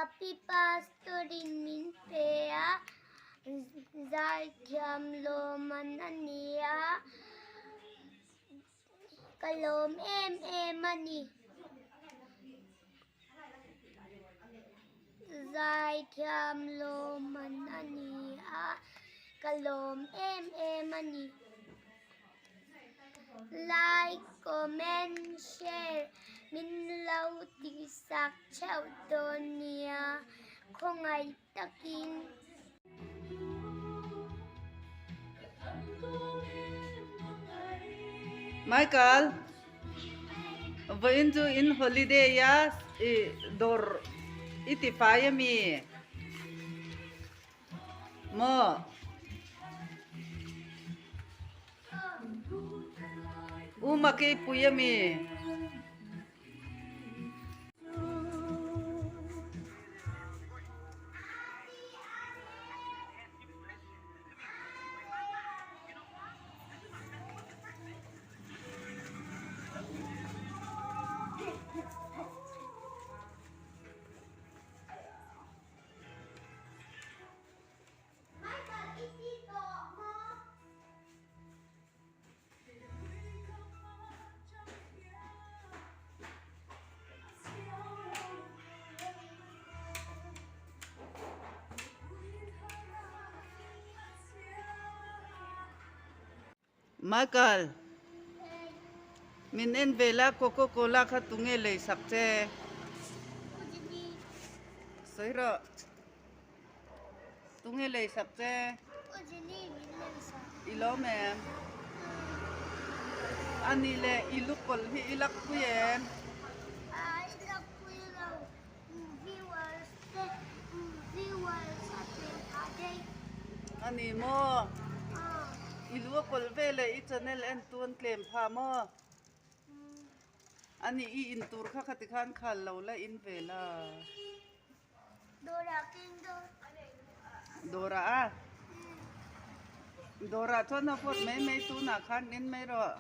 Kapi pastor in min pe a, zaithiam lawmman a ni a, ka lawm em em a ni. Zaithiam lawmman a ni a, ka lawm em em a ni. Like, comment, share min lo tihsak theuh dawn nia, khawngaih takin. Michael, vawiin chu in holiday a i dawr i ti fai ami? Maw? U Maki pui ami? Michael, min en ve la Coca Cola kha tunge lei sak che? Sawi rawh. Tunge lei sak che? I lawm em? Ani le i lu kawlh hi i lak pui em? Ani maw? I lu a kawlh ve leh i channel en tu an tlem pha maw? Ani i in tur kha khati khan khal lo la in ve la. Dawrah a? Dawrah chuan a vawt mai mai tunah khan in mai rawh.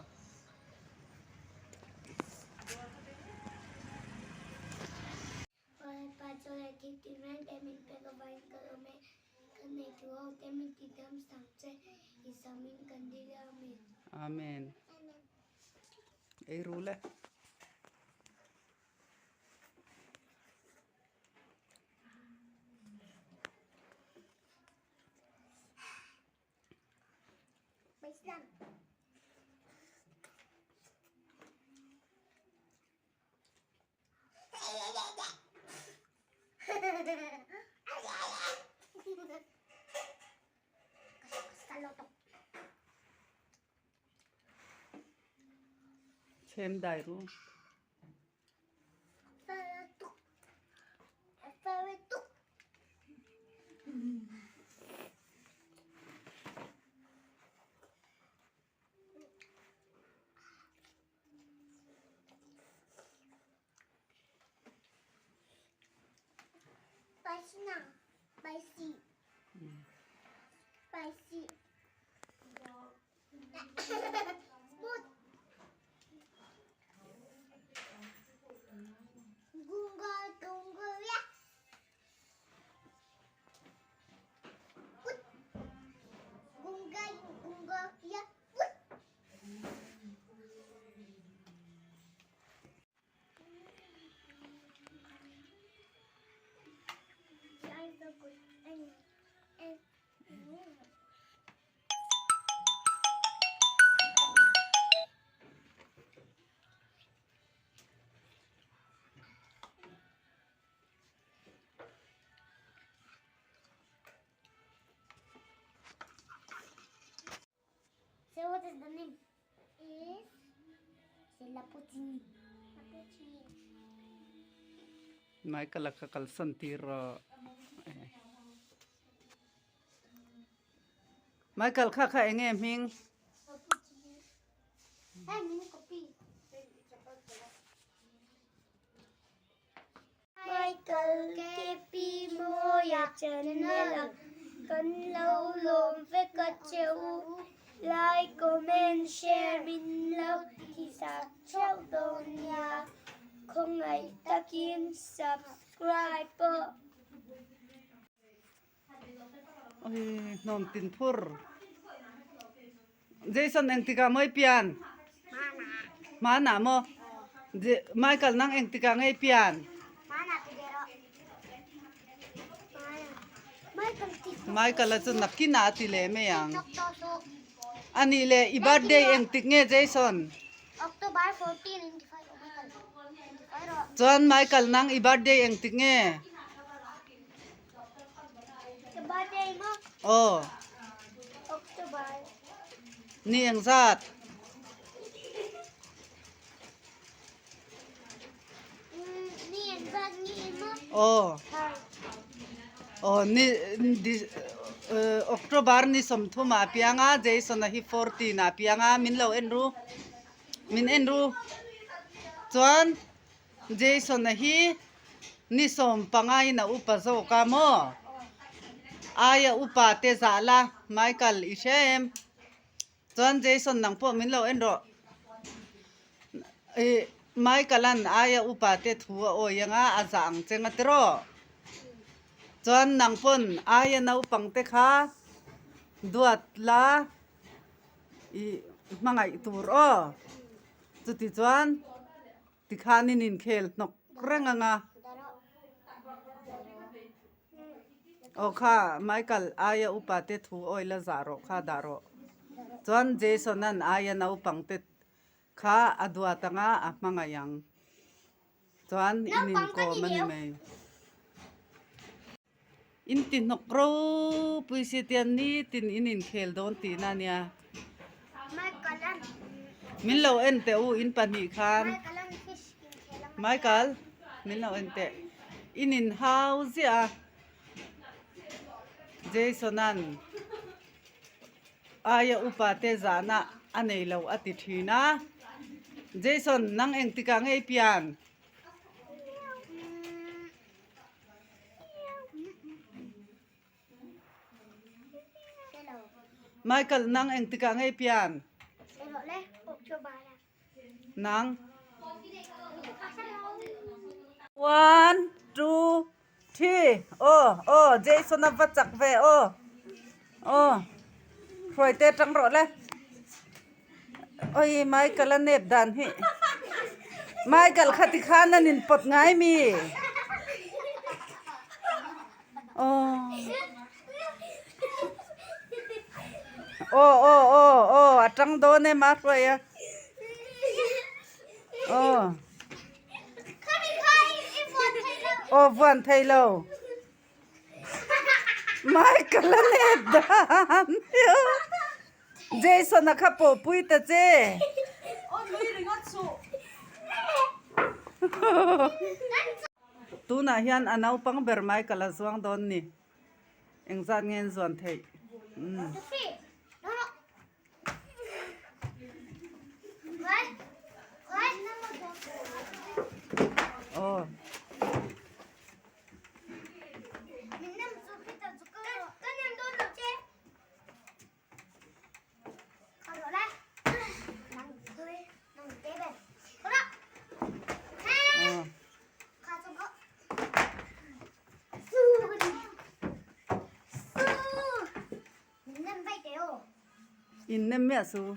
Amen. Ei ru le. Chhem dai ru. So what is the name? Is Lapuchini. Lapuchini. Michael a kha kalsan tir rawh. Michael kha kha enge hming? Michael KP Mawia channel a kan lo lawm vek a che u. Like, comment, share min lo tihsak theuh dawn nia. Khawngaih takin subscribe pawh. Oi hnawm tin phur. Jason engtikah maw i pian? Hmanah maw? Michael nang engtikah nge i pian? Michael a chu nakinah a ti leh mai ang. Anih leh i birthday engtik nge Jason? Chuan Michael nang i birthday engtik nge? Aw. Ni engzat? Aw. Aw ni October ni sawmthum ah a piang a, Jason a hi 14 ah a piang a, min lo en ru. Min en ru. Chuan Jason-a hi ni sawm panga in a upa zawk a maw? Aia upa te zah la, Michael i hria em? Chuan Jason nang pawh min lo en rawh. Ih Michael-a'n aia upa te thu a awi anga a zah ang che nga tiraw? Chuan nang pawn aia naupang te kha duat la ih hmangaih tur aw. Chuti chuan tikhan in inkhel hnawk reng ang a. Aw kha Michael aia upa te thu oil a zah rawh kha dah rawh. Chuan Jason an aia naupang te kha a duat ang a, a hmangaih ang. Chuan in inkawm a ni mai. In ti hnawk ropui si tian nitin in inkhel dawn tihna a nia. Min lo en teh u in pahnih khan. Michael min lo en teh. In inhau ziah a. Jason-a'n aia upa te zahna a nei lo a ti thin a. Jason nang engtikah nge i pian? Michael nang engtikah ngei pian? Nang. One, two, three. Oh, oh, Jason a va chak ve oh. Oh. Hruai te tang rawh le. Oi Michael a nep dan hi. Michael kha ti khan an in pawt ngai mi. Oh. Oh oh oh oh a tang dawn em a hruai a. Oh. Oh vuan thei lo. Michael a nep dan. Jason a kha pawh pui ta che. Tunah hian a naupang ber Michael a zuang dawn ni. Engzat nge an zuan theih? Umm. Aw. In nem miah su.